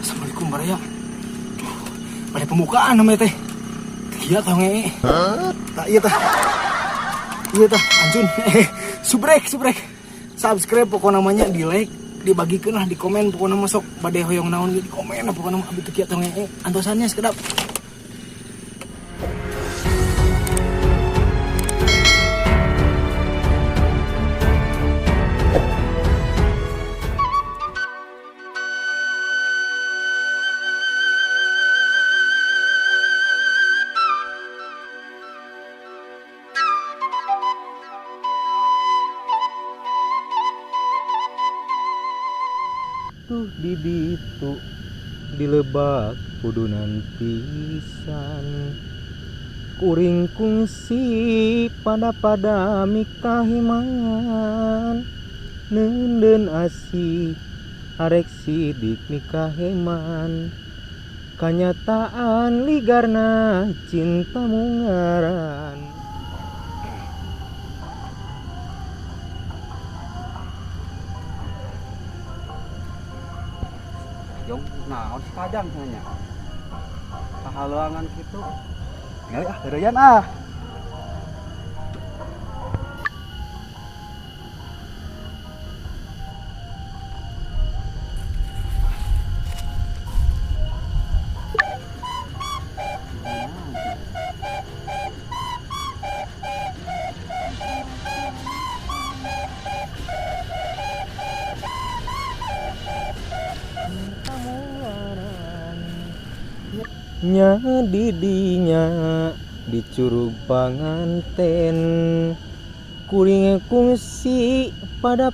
Assalamualaikum baraya. Pada pembukaan namanya teh. Iya tah nge. Tak iya tah. Iya tah, anjun. Subrek, subrek. Subscribe pokoknya namanya di like, dibagikan lah di komen pokoknya masuk bade hoyong naon di komen pokoknya abi teu kieu tah nge. Antosannya sekedap. Tuh di ditu di lebak pudunan pisan kuring kungsi pada mikahiman neundeun asih arek sidik mikaheman kanyataan ligarna cinta mungaran. Jong, naon si kajang cenah nya? Kahaluangan kitu. Ningali ah, heureuyan ah. Nya didinya di curug panganten kuring kungsi pada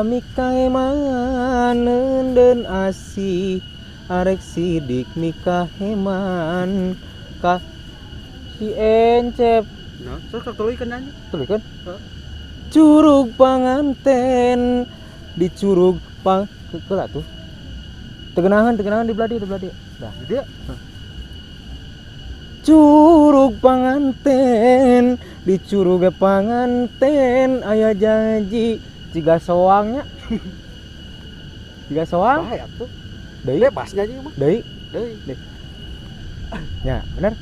mikaheman neundeun asih arek sidik mikaheman ka si Encep. Nah, sok tuluykeun nyanyi. Tuluykeun? Curug panganten di curug pang keula tuh. Tegenahan di belah dieu, di belah dieu. Dah, di dieu. Curug panganten di curug panganten aya janji jiga soangnya. Jiga soang. Bae atuh. Deui bebas nyanyi mah. Deui. Deui. Nya, bener.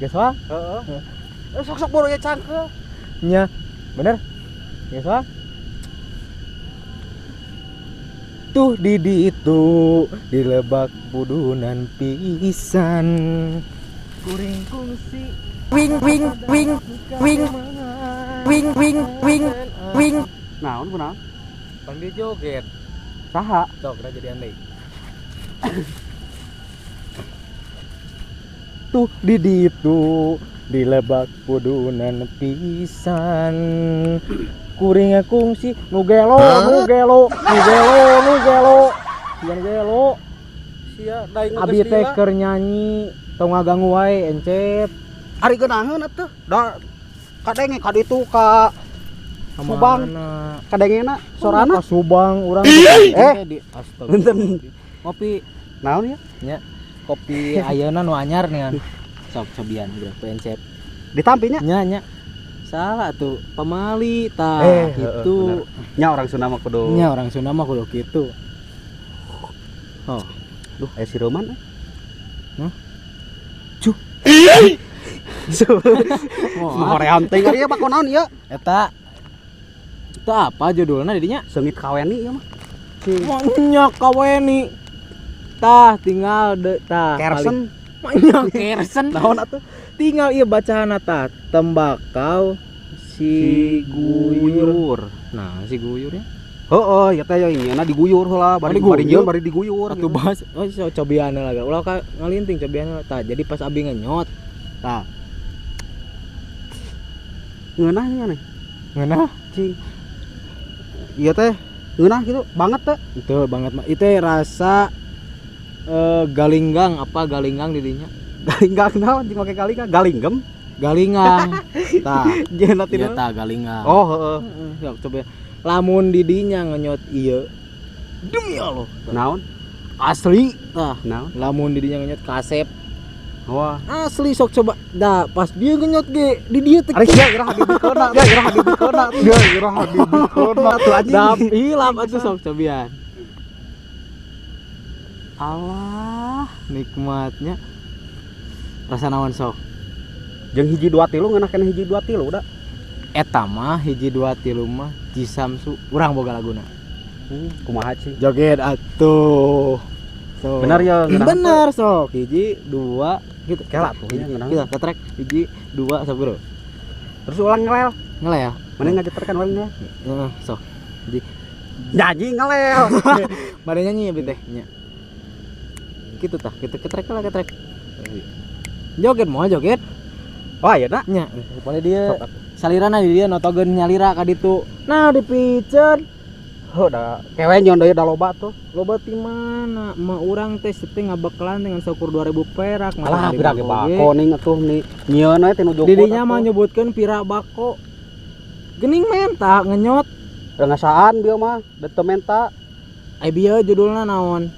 Jiga soang? Heeh. Sok-sok boro ye cangkeul. Nya, bener. Jiga soang. Tuh di ditu di lebak pudunan pisan. Kuring kungsi wing wing wing wing wing wing wing wing. Naon kunaon? Pan dia joget. Saha? Sok da jadi andai. Tuh di ditu di lebak pudunan pisan. Kuring kungsi nu gelo nu gelo nu gelo nu gelo. Sia gelo. Sia daing abi teh keur nyanyi tong ngaganggu wae Encep. Ari geunaheun atuh. Da kadenge ka ditu ka Subang. Kadengena sorana ka Subang urang. Di astaga. Punten. Kopi naon ya? Nya. Kopi ayeuna nu anyar nih kan. Sok cobian geura ku Encep. Ditampi nya? Nya nya. Salah tuh pamali tah kitu. Nya orang Sunda mah kudu. Nya orang Sunda mah kudu kitu. Oh. Duh, aya si Roman eh. Hah? Cuh. Hoream teh ieu mah kunaon ieu? Eta. Itu apa judulna didinya? Seungit kaweni ieu mah. Nya kaweni. Tah tinggal de tah. Kersen. Nya kersen. Naon atuh? Tinggal ieu bacaanna tah tembakau si guyur. Nah, si guyur ya. Heeh, ya teh nyeuna diguyur heula, bari nyeun bari diguyur. Atuh bahas, oh cobian heula. Ulah ka ngalinting cobian heula. Tah, jadi pas abi ngenyot, tah. Ngeunah nya nih. Ngeunah? Cing. Ieu teh ngeunah gitu, banget teh. Itu banget mah. Itu rasa galinggang apa galinggang di dinya? Galinggang naon jeung make galinggang? Galinggem. Galinggang. Tah. Jeung tina. Tah galinggang. Oh, heeh. Heeh, coba. Lamun didinya ngenyot ieu demi Allah. Naon? Asli tah. Naon? Lamun didinya ngenyot kasep. Wah, asli sok coba. Dah pas dia ngenyot ge di dieu teh. Ari sia iraha dibikeuna, dia iraha dibikeuna, dia iraha dibikeuna tuh anjing. Dap hilap atuh sok cobian. Allah, nikmatnya. Rasa naon sok? Jeung hiji dua tilu ngeunah keneh hiji dua tilu da. Eta mah hiji dua tilu mah Dji Samsu urang boga laguna. Kumaha sih? Joget atuh. So. Bener ya, ngeunah. Bener sok. Hiji, dua, gitu. Kela tuh nya ngeunah. Kita ketrek hiji, dua, sok bro. Terus ulang ngelel. Ngelel. Mana ngajeterkan ulang ngelel? Heeh, sok. Hiji. Nyanyi ngelel. Mari nyanyi ya teh nya. Gitu tah, gitu ketrek lah ketrek. Joget mau joget. Oh iya nak. Nya, boleh dia. Salirana di dia notogeun nyalira ka ditu. Nah, dipiceun. Heuh da kewe nyon deui da loba tuh. Loba ti mana? Emak urang teh sepi ngabekalan dengan saukur 2000 perak. Alah pira ge bako ning atuh nih. Nyieun we teh nu jukut. Didinya mah nyebutkeun pira bako. Geuning menta ngenyot. Rengasaan bieu mah, da teu menta. Ai bieu judulna naon?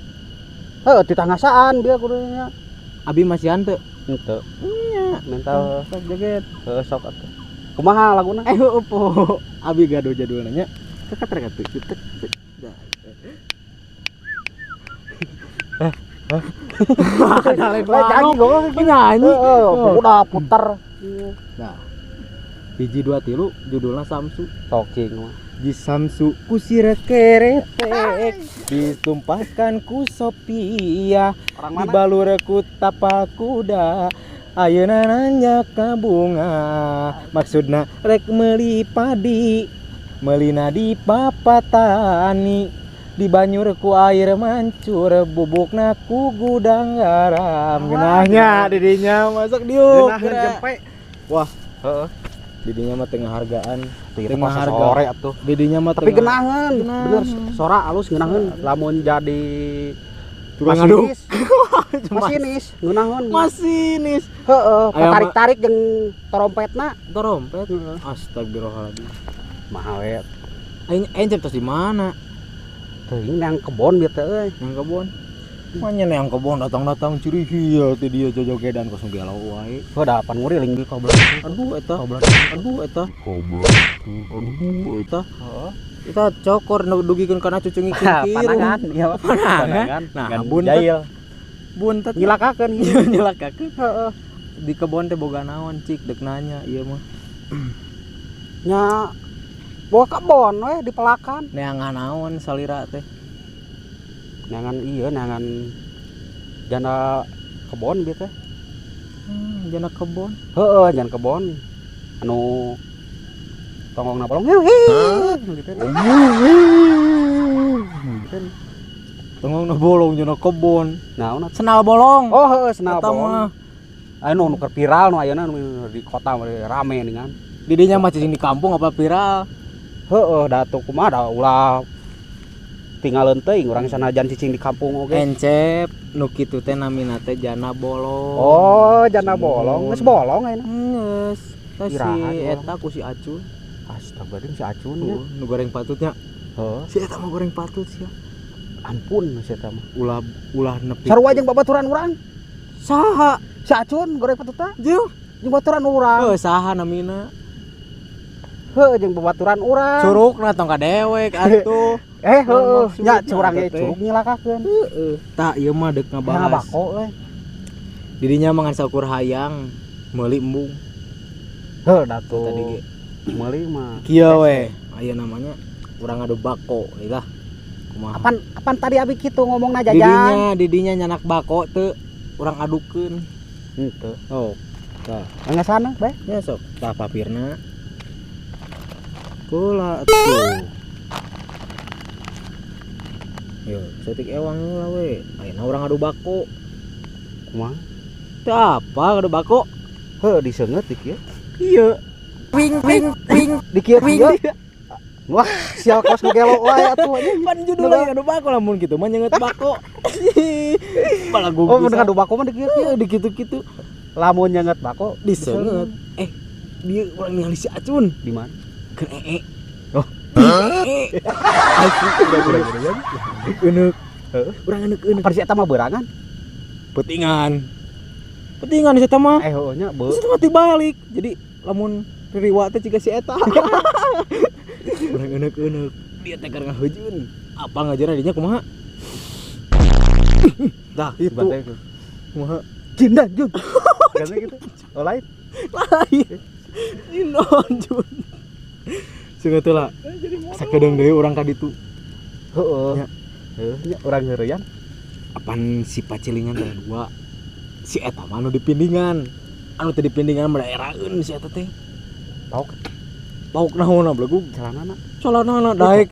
Heuh, titah ngasaan bieu kudunya. Abi masihan teu? Henteu. Nya, menta sok joget. Heuh sok atuh. Kumaha laguna? Opo. Abi gaduh jadulna nya. Ketrek atuh. Tek tek. Nyanyi. Udah puter. Nah. Hiji dua tilu judulna Samsu. Sok cing mah. Dji Samsu ku sirah keretek ditumpahkan ku Sophia dibalur ku tapal kuda ayeuna nanya ka bunga maksudna rek meuli padi meulina di papatani dibanyur ku air mancur bubukna ku gudang garam. Geunahnya didinya masuk diuk geunaheun jempe. Wah, heeh. Didinya mah tengah hargaan, tengah harga sore atuh. Didinya mah tapi geunaheun, bener sora alus geunaheun lamun jadi tukang ngaduk. Masinis, ngeunaheun. Masinis. Heeh, tarik-tarik jeung trompetna. Trompet. Astagfirullahaladzim. Maha we. Aing tos di mana? Teuing nang kebon bieu teh euy. Nang kebon. Manya nang kebon datang-datang ciri hieu teh dia jojogedan kosong gelo wae. Heuh da pan nguriling di goblok. Aduh eta. Aduh eta. Goblok. Aduh eta. Heeh. Eta cokor nu dugikeun kana cucungi kiri. Panangan, iya panangan. Nah, buntet. Buntet nyilakakeun. Nyilakakeun. Heeh. Di kebon teh boga naon cik deuk nanya ieu mah. Nya boga kebon we dipelakan. Neangan naon salira teh? Neangan iya, neangan jana kebon bieu teh. Jana kebon. Heeh, jana kebon. Anu tonggongna bolong. Heuh, gitu. Tonggongna bolong jana kebon. Naon? Senal bolong. Oh, heeh, senal bolong. Anu nu keur viral nu ayeuna di kota rame dengan. Didinya mah cicing di kampung apa viral? Heeh, da atuh kumaha da ulah tinggalin teuing urang sanajan cicing di kampung oge. Encep nu kitu teh namina teh jana bolong. Oh, jana bolong. Geus bolong ayeuna. Geus. Tah si eta ku si Acun. Astagfirullahaladzim si Acun nya. Nu goreng patutnya. Heeh. Si eta mah goreng patut sia. Ampun si eta mah. Ulah ulah nepi. Sarua jeung babaturan urang. Saha? Si Acun goreng patutna. Jeung jeung babaturan urang. Heuh, saha namina? Heuh, jeung babaturan urang. Curugna tong ka dewek atuh. Heuh, nya curang ge curug nyilakakeun. Heeh. Tah ieu mah deuk ngabahas. Bako we. Didinya mah ngan saukur hayang meuli embung. Heuh, da tuh. Tadi ge meuli mah. Kieu we, aya namanya urang ngadu bako lah. Kumaha? Apan tadi abi kitu ngomongna jajan. Didinya nyanak bako teu urang adukeun. Henteu. Oh. Tah. Ngasana bae. Ya sok. Tah papirna. Kula atuh. Yo, setik ewang lah we. Ayeuna urang adu bako. Kumaha? Teu apa ngadu bako? Heuh, diseungeut di kieu. Iya. Wing wing wing di kieu kieu. Wah, sial kos nu gelo wae atuh anjing. Pan judulna ngadu bako lamun kitu mah nyeungeut bako. Balagu. Oh, mun ngadu bako mah di kieu kieu di kitu-kitu. Lamun nyeungeut bako diseungeut. Dia urang ningali si Acun. Di mana? Keur ee. Oh. Enek. Urang enek-enek. Persi eta mah beurangan. Petingan. Petingan si eta mah. Heuh nya beu. Si eta mah tibalik. Jadi lamun ririwa teh ciga si eta. Urang enek-enek. Dia teh keur ngaheujun. Apa ngajarna dinya kumaha? Dah, Itu. bantai itu. Kumaha? Jindan Jun. Katanya gitu. Oh lain. Lain. Jinon Jun. Sehingga teh lah. Sakedeung deui urang ka ditu. Heeh. Ya. Heuh, nya urang heureuyan. Apan si pacilingan teh dua. Si eta mah anu dipindingan. Anu teh dipindingan mah daeraeun si eta teh. Pauk Pauk naonna belegug. celanana. Celanana daek.